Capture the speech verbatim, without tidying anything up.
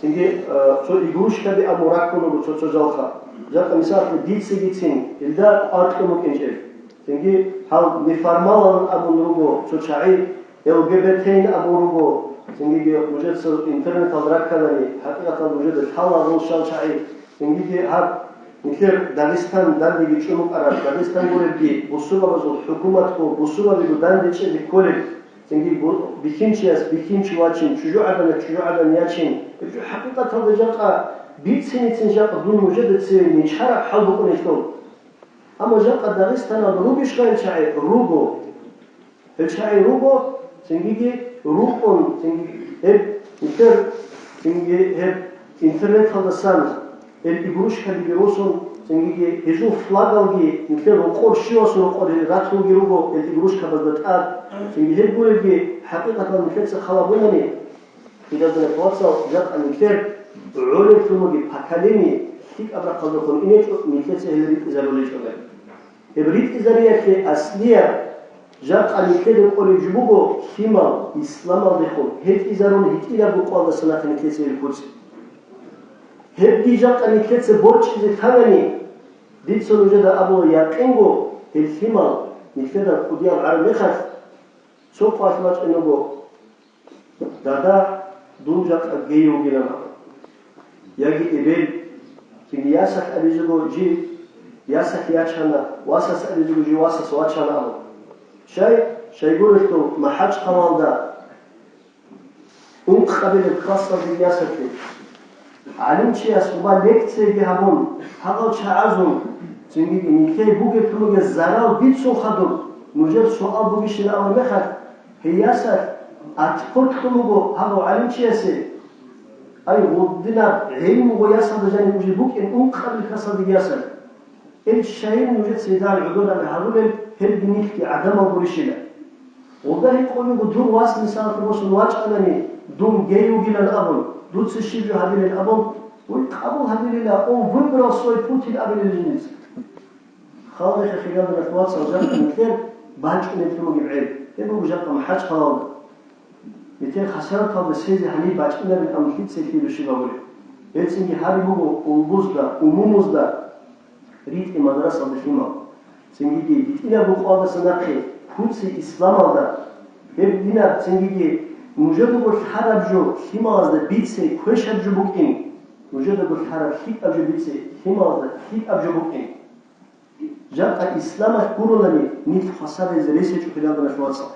Цинги, э, цо игрушкаби абун раккун руго цо-цо жалха. Жакъа, мисалалъе, дицегицин илда кӀвар кьун букӀинчӀеб. Цинги гьал неформалалан абун руго цо чагӀи, Л Г Б Т-ин абун руго, цингиги нужеца интернеталда ракканани, хӀакъикъаталда нужеда лъала гъол щал чагӀи, цингиги гьаб нилъер Дагъистан дандеги чӀун букӀараб, Дагъистан гуребги, бусурбабазул хӀукуматго, бусурбабиго данде чӀезе кколеб, цинги бу-, бихьинчияс бихьинчи вачин, чӀужугӀаданас чӀужугӀадан ячин, гьеб жо хӀакъикъаталда жакъа бицинецин жакъа дун нужеда цеве нечараб хӀал букӀунелъул. Амма жакъа Дагъистаналда ругищха гьел чагӀи? Руго. Гьел чагӀи руго, цингиги рукӀун, цинги гьеб нилъер, цинги гьеб интернеталдасан гьел игрушкаги бегьулъун, цингиги гьезул флагалги нилъер рокъор, щивасул рокъор гьел ратулги руго гьел игрушкабазда тӀад, цинги гьеб гуребги хӀакъикъаталда нилъеца хал гьабунани, Хириял диналъул вацал, жакъа нилъер гӀолеблъун бугеб поколение лъикӀаб рахъалдехун инечӀо, нилъеца гьел ритӀизарулечӀо. Гьеб ритӀизариялъе аслияб жакъа нилъеда кӀолеб жо буго лъимал, исламалдехун гьетӀизарун гьитӀинабго къоялдаса нахъе нилъеца гьел куцӀи. Гьебги жакъа нилъеца борчӀизе лъалани, дица нужеда абула якъинго, гьел лъимал нилъеда кӀудиял гӀараб мехалъ цо къоялъ вачӀун вуго. Дада, дун жакъа гей вугилан абун. Яги эбел, цинги ясалъ абизего жи ясалъ ячана, васас абизего жи васас вачана абун. Щай, щайгурелъул МахӀачхъалалда ункъабилеб классалдеги ясалъе. ГӀалимчияс гъуба лекцияги гьабун, гьагъал чагӀазул, цинги нилъее бугеблъун бугеб зарал бицун хадуб, нужер суал бугищин абураб мехалъ, гьей ясалъ артхор кьун буго гьагъав гӀалимчиясе. Ай, гъудинаб гӀелму гъо ясалда жаниб уже букӀин ункъабил классалдеги ясалъ. Ил щайин нужеца гьедал гӀодорал гьарулел, гьелги нилъги гӀадамал гурищила. Гъолда гьикъун буго, дур вас мисалалъе босун вачӀанани, дун гей вугилан абун, дуца щиб жо гьабилин абун, гьуй къабул гьабилила, он выбрал свой путь абилин жиница. Халкъ хириял диналъул вацал, жакъа нилъер бачӀунеблъун бугеб гӀел. Гьеб буго жакъа МахӀачхъалалда. Метер хасарталда сезе гьаниб бачӀинарин абун лъица лъидущи багъулеб? Гьецинги гьари буго улбузда, умумузда ритӀи мадрасалда лъимал. Цинги гьитӀинабго къоялдаса нахъе куцӀи исламалда. Гьеб динаб, цингиги нужедаго лъараб жо лъималазда бице квешаб жо букӀин, нужедаго лъараб лъикӀаб жо бице лъималазда лъикӀаб жо букӀин. Жакъа исламалъ гуронани, нилъ хвасарлъизе рес гьечӀо, хириял диналъул вацал.